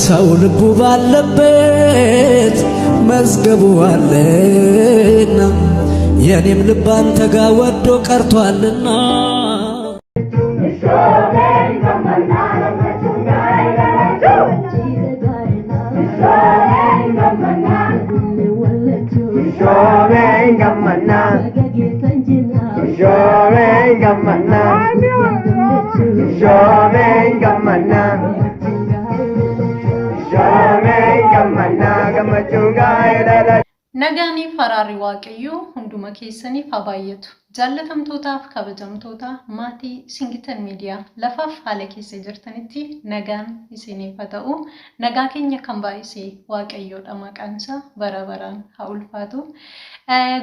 ሰው ልቡ ባለበት መዝገቡ አለና የኔም ልብ አንተ ጋ ወዶ ቀርቷልና። Nagaanii faraarri Waaqayyoo hunduma keessaniif haa baay'atu. Jaallatamtootaaf kabajamtoota maatii Singitan Miidiyaa lafaaf haala keessa jirtanitti nagaan isiniif haa ta'u. Nagaa keenya kan baay'ise Waaqayyoodha, maqaan isaa bara baraan haa ulfaatu.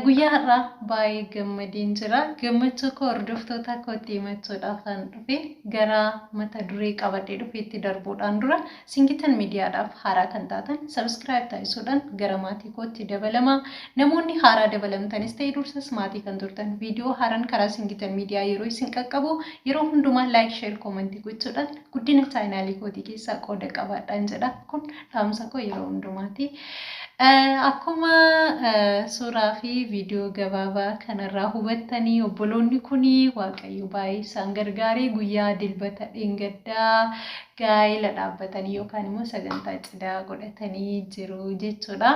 Guyyaa har'aa baay'ee gammadeen jira. Gammachuu koo hordoftoota kootti himachuudhaafan dhufe. Gara mata duree qabadhee dhufeetti darbuudhaan dura Singitan Miidiyaadhaaf haaraa kan taatan subscribe taasisuudhaan gara maatii kootti dabalamaa. Namoonni haaraa dabalamtanis ta'e dursas maatii kan turtan, viidiyoo haaraan karaa Singitan Miidiyaa yeroo isin qaqqabu yeroo hundumaa like, share, comment gochuudhaan guddina chaanaalii kootii keessaa qooda qabaadhaan jedha. Kun dhaamsa koo yeroo hundumaati. Akkuma suuraa fi viidiyoo gabaabaa kanarraa hubattanii, obboloonni kun Waaqayyo baay'ee isaan gargaaree guyyaa Dilbata dheengaddaa gaa'ela dhaabbatanii yookaan immoo sagantaa cidhaa godhatanii jiru jechuudha.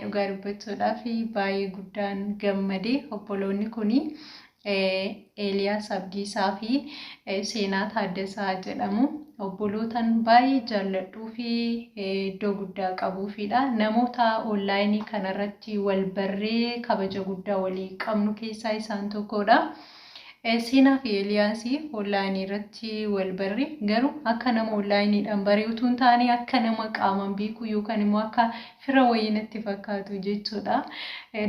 Dhugaa dubbachuudhaaf baay'ee guddaan gammade. Obboloonni kun Eeliyaas Abdiisaa fi Seenaa Taaddasaa jedhamu. Obbolootan baay'ee jaalladhuu fi iddoo guddaa qabuufidha. Namoota onlaayinii kanarratti wal barree kabaja guddaa walii qabnu keessaa isaan tokkodha. Seenaa fi Eeliyaas onlaayinii irratti wal barre, garuu akka nama onlaayiniidhaan baree utuu hin taane akka nama qaamaan beeku yookaan immoo akka fira wayii natti fakkaatu jechuudha.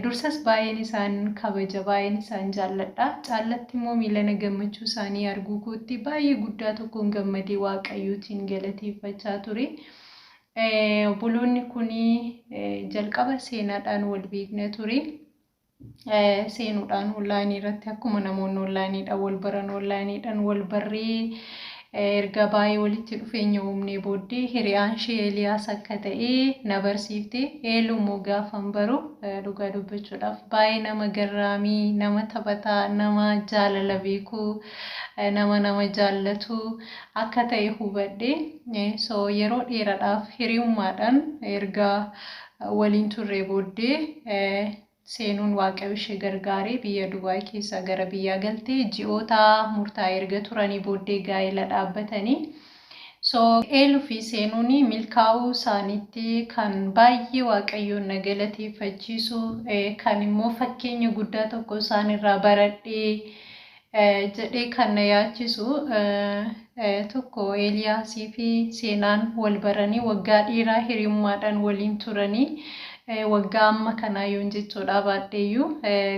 Dursas baay'een isaan kabaja, baay'een isaan jaalladha. Caallatti immoo miilana gammachuu isaanii arguu kootti baay'ee guddaa tokkoon gammadee Waaqayyootiin galateeffachaa ture. Obboloonni kun jalqaba seenaadhaan wal beekna ture. Seenuudhaan onlaayinii irratti akkuma namoonni onlaayiniidhaan wal baran onlaayiniidhaan wal barree, erga baay'ee walitti dhufeenya uumnee booddee hiriyaan ishee Eeliyaas akka ta'e na barsiifte. Eeluu immoo gaafan baru, dhugaa dubbachuudhaaf, baay'ee nama garraamii, nama taphataa, nama jaalala beeku, nama nama jaallatu akka ta'e hubadhe. So yeroo dheeraadhaaf hiriyummaadhaan erga waliin turree booddee Seenuun Waaqayyo ishee gargaaree biyya Dubaay keessaa gara biyyaa galtee ji'oota murtaa'e erga turanii booddee gaa'ela dhaabbatanii. So Eeluu fi Seenuun milkaa'uu isaaniitti kan baay'ee Waaqayyoon na galateeffachiisu, kan immoo fakkeenya guddaa tokko isaan irraa baradhee jedhee kan na yaachisu tokko, Eeliyaasii fi Seenaan wal baranii waggaa dheeraa hiriyummaadhaan waliin turanii, waggaa amma kanaa yoon jechuudha baadheeyyuu,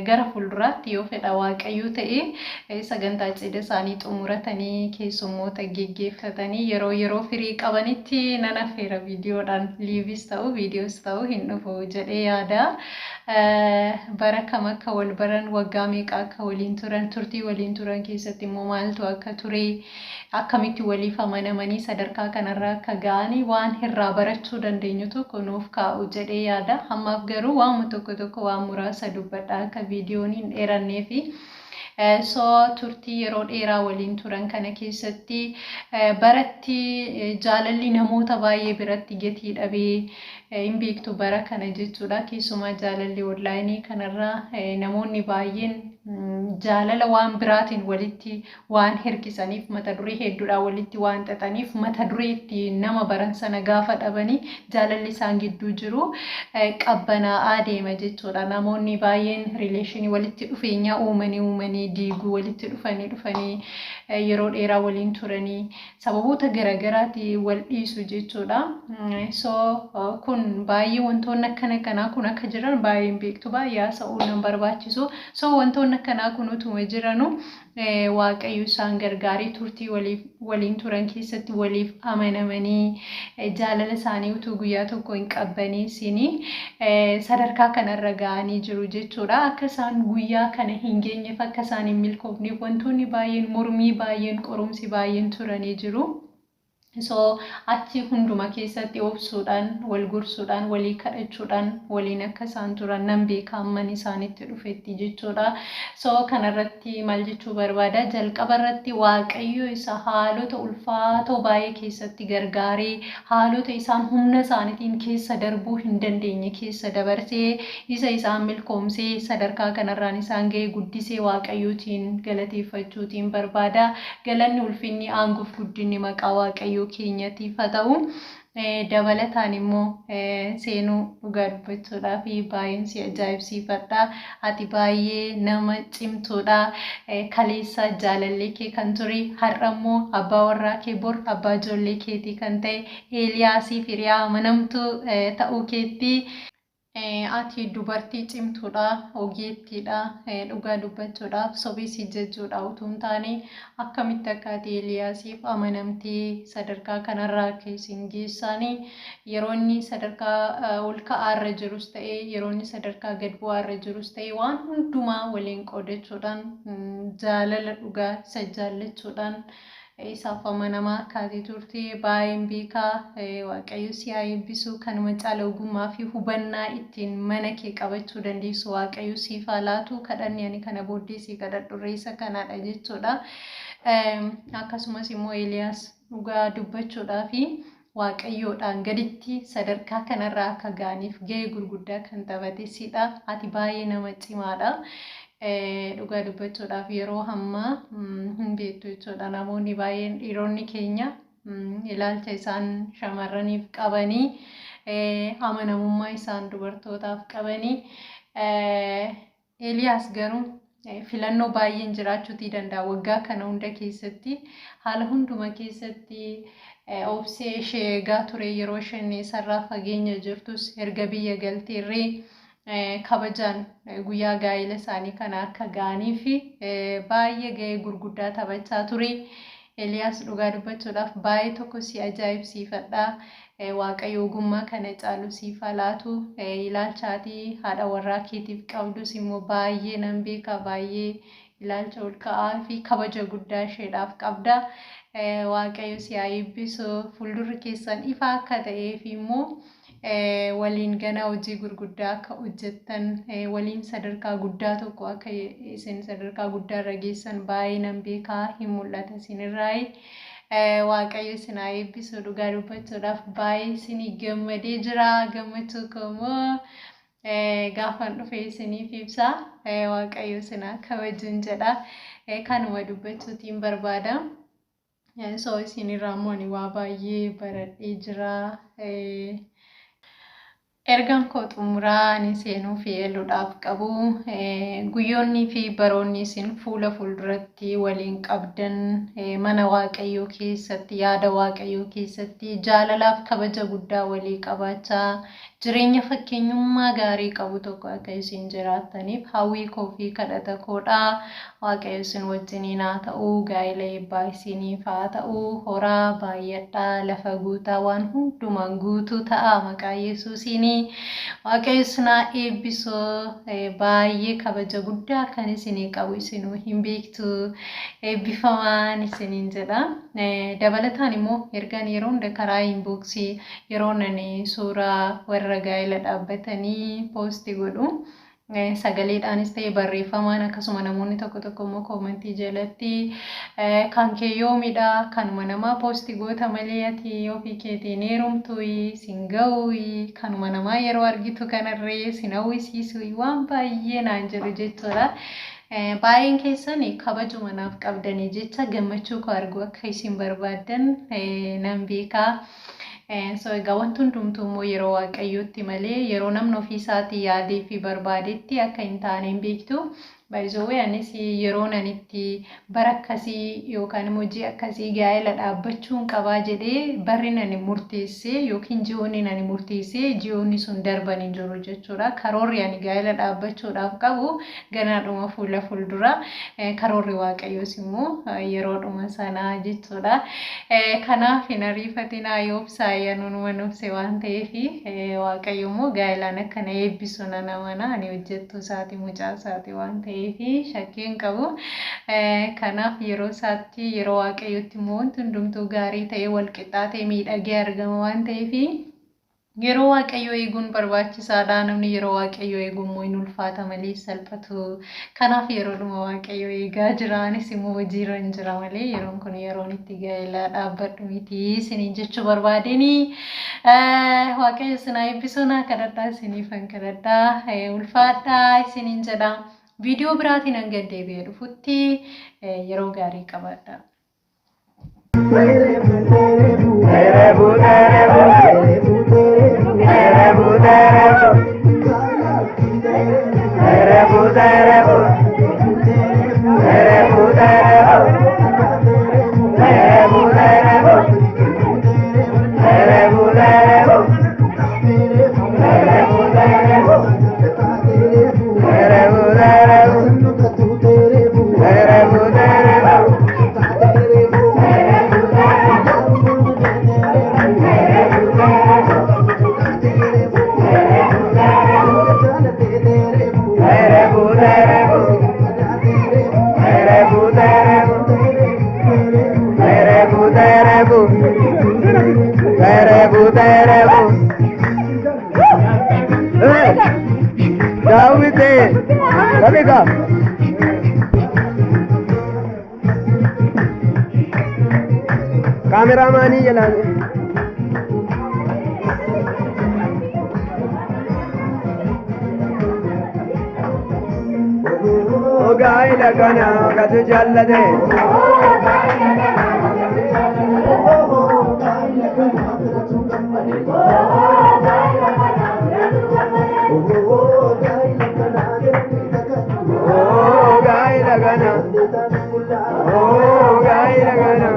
gara fuulduraatti yoo fedha Waaqayyoo ta'e sagantaa cidha isaanii xumuratanii keessummoota geggeeffatanii yeroo yeroo firii qabanitti nan affeera, viidiyoodhaan liivis ta'u viidiyoos ta'u hin dhufu jedhee yaada. Bara kam akka wal baran, waggaa meeqa akka waliin turan, turtii waliin turan keessatti immoo maaltu akka ture, akkamitti waliif amanamanii sadarkaa kanarra akka ga'anii waan irraa barachuu dandeenyu tokko nuuf kaa'u jedhee yaada. Ammaaf garuu waanuma tokko tokko, waan muraasa dubbadha akka viidiyoon hin dheerannee fi. So turtii yeroo dheeraa waliin turan kana keessatti baratti jaalalli namoota baay'ee biratti gatii dhabee hin beektu bara kana jechuudha. Keessumaa jaalalli onlaayinii kanarra namoonni baay'een jaalala waan biraatiin walitti waan hirkisaniif, mata duree hedduudhaan walitti waan xaxaniif, mata duree itti nama baran sana gaafa dhabanii jaalalli isaan gidduu jiru qabbanaa'aa deema jechuudha. Namoonni baay'een relation walitti dhufeenyaa uumanii uumanii diiguu, walitti dhufanii dhufanii yeroo dheeraa waliin turanii sababoota garaagaraatii wal dhiisu jechuudha. So kun baay'ee wantoonni akkana kanaa kun akka jiran baay'een beektu, baay'ee haasa'uu nan barbaachisu. So wantoonni akkanaa kun utuma jiranu Waaqayyo isaan gargaaree turtii waliin turan keessatti waliif amanamanii, jaalala isaanii utuu guyyaa tokko hin qabbaneessin sadarkaa kanarra ga'anii jiru jechuudha. Akka isaan guyyaa kana hin geenyeef, akka isaan hin milkoofneef wantoonni baay'een, mormii baay'een, qorumsi baay'een turanii jiru. So achi hunduma keessatti obsuudhaan, wal gorsuudhaan, walii kadhachuudhaan waliin akka isaan turan nan beeka amman isaanitti dhufetti jechuudha. So kanarratti maal jechuu barbaada? Jalqaba irratti Waaqayyo isa haalota ulfaatoo baay'ee keessatti gargaaree haalota isaan humna isaaniitiin keessa darbuu hin dandeenye keessa dabarsee isa isaan milkoomsee sadarkaa kanarraan isaan ga'e guddisee Waaqayyootiin galateeffachuutiin barbaada. Galanni ulfinni aangoof guddinni maqaa Waaqayyoo keenyatiif haa ta'u. Dabalataan immoo seenuu dhugaa dubbachuudhaaf baay'een si ajaa'ibsiifadha. Ati baay'ee nama cimtuudha. Kaleessa jaalallee kee kan ture har'a immoo abbaa warraa kee bor abbaa ijoollee keetii kan ta'e Eeliyaasiif hiriyaa amanamtuu ta'uu keetti. Ati dubartii cimtuudha, ogeettiidha, dhugaa dubbachuudhaaf sobee si jechuudha utuu hin taane akkamitti akka ati Eeliyaasiif amanamtee sadarkaa kanarraa akka isin geessanii yeroo inni sadarkaa ol ka'aarra jirus ta'e yeroo inni sadarkaa gad bu'aarra jirus ta'e waan hundumaa waliin qoodachuudhaan jaalala dhugaa isa jaallachuudhaan isaaf amanamaa akka ati turte baay'een beekaa. Waaqayyo si haa eebbisu. Kanuma caala ogummaa fi hubannaa ittiin mana kee qabachuu dandeessu Waaqayyo siif haa laatu. Kadhanni ani kana booddee si kadhadhu reessa kanaadha jechuudha. Akkasumas immoo Eeliyaas dhugaa dubbachuudhaa fi Waaqayyoodhaan gaditti sadarkaa kanarraa akka ga'aniif ga'ee gurguddaa kan taphate sidha. Ati baay'ee nama cimaadha. Dhugaa dubbachuudhaaf yeroo ammaa hin beektu jechuudha. Namoonni baay'een dhiironni keenya ilaalcha isaan shamarraniif qabanii amanamummaa isaan dubartootaaf qabanii Eeliyaas garuu filannoo baay'een jiraachuutii danda'a. Waggaa kana hunda keessatti haala hunduma keessatti obsee ishee eegaa ture yeroo isheen isarraa fageenya jirtus erga biyya galteerree kabajaan guyyaa gaa'ela isaanii kana akka ga'anii fi baay'ee ga'ee gurguddaa taphachaa ture. Eeliyaas dhugaa dubbachuudhaaf baay'ee tokko si ajaa'ibsiifadha. Waaqayyo ogummaa kana caalu siif haa laatu. Ilaalchaatii haadha warraa keetiif qabdus immoo baay'ee nan beeka. Baay'ee ilaalcha ol ka'aa fi kabaja guddaa isheedhaaf qabda. Waaqayyo si haa eebbisu. Fuuldurri keessan ifa akka ta'eef immoo waliin gana hojii gurguddaa akka hojjettan waliin sadarkaa guddaa tokko akka isin sadarkaa guddaa irra geessan baay'ee nan beekaa hin mul'ata isinirraayi. Waaqayyo isin haa eebbisu. Dhugaa dubbachuudhaaf baay'ee isinii gammadee jira. Gammachuu koo immoo gaafan dhufe isiniif ibsa. Waaqayyo isin haa kabajuun jedha. Kanuma dubbachuutiin barbaada. So isinirraa immoo ani waa baay'ee baradhee jira. Ergaan koo xumuraa ani seenuu fi eeluudhaaf qabu guyyoonnii fi baroonni isin fuula fuulduratti waliin qabdan mana Waaqayyoo keessatti yaada Waaqayyoo keessatti jaalalaaf kabaja guddaa walii qabaachaa jireenya fakkeenyummaa gaarii qabu tokko akka isin jiraattaniif hawwii koo fi kadhata koodha. Waaqayyo isin wajjiniin haa ta'u, gaa'ela eebbaa isiniif haa ta'u, horaa baay'adhaa, lafa guutaa waan hundumaan guutuu ta'a maqaa Yesuusiin. Waaqayyo isin haa eebbisu. Baay'ee kabaja guddaa kan isinii qabu isinuu hin beektu. Eebbifamaan isiniin jedha. Dabalataan immoo ergaan yeroo hunda karaa inboxii yeroo nani suuraa warra gaa'ela dhaabbatanii poosti godhu. Sagaleedhaanis ta'e barreeffamaan akkasuma namoonni tokko tokko immoo koomentii jalatti kan kee yoomidha kanuma namaa poosti goota malee ati ofii keetiin heerumtuyi sin ga'uyi kanuma namaa yeroo argitu kanarree sin hawwisiisuyi waan baay'ee naan jedhu jechuudha. Baay'een keessan kabajuma naaf qabdanii jecha gammachuu koo arguu akka isin barbaaddan nan beekaa. So egaa wanti hundumtuu immoo yeroo Waaqayyootti malee yeroo namni ofii isaatii yaadee fi barbaadetti akka hin taane hin beektu. Baay'isoo anis yeroo nanitti bara akkasii yookaan immoo ji'a akkasii gaa'ela dhaabbachuun qabaa jedhee barri nani murteessee yookiin ji'oonni nani murteessee ji'oonni sun darban hin jiru jechuudha. Karoorri ani gaa'ela dhaabbachuudhaaf qabu ganaadhuma fuula fuuldura. Karoorri Waaqayyoos immoo yeroodhuma sanaa jechuudha. Kanaaf hin ariifatinaa yoo obsaa anuunuma obse waan ta'eef Waaqayyo immoo gaa'elaan akka na eebbisu nan amana. Ani hojjettuu isaati mucaa isaati waan ta'eef. ta'eef shakkii hin qabu. Kanaaf yeroo isaatti yeroo Waaqayyootti immoo wanti hundumtuu gaarii ta'ee wal qixxaatee miidhagee argama waan ta'eef yeroo Waaqayyoo eeguun barbaachisaadha. Namni yeroo Waaqayyoo eegu immoo hin ulfaata malee salphatu. Kanaaf yeroodhuma Waaqayyoo eegaa jira. Anis immoo hojiirra hin jira malee yeroon kun yeroon itti gaa'ela dhaabbadhu miti isiniin jechuu barbaadeni. Waaqayyo isin haa eebbisu. Naa kadhadhaa isiniifan kadhadhaa. Ulfaadhaa isiniin jedha. Viidiyoo biraatiin hanga deebi'ee dhufutti yeroo gaarii qabaadha. Terebu, terebu, terebu, terebu, terebu, terebu, terebu, terebu, terebu, terebu, terebu, terebu, terebu, terebu, terebu, terebu, terebu. Terebu, terebu, terebu, terebu, terebu, terebu, terebu, terebu. Daawwite, Kabika. Kaameraamaanii jalaan. Gaa'ela kana katu jaallate. Gaa'ela kana. Gaa'ela kana.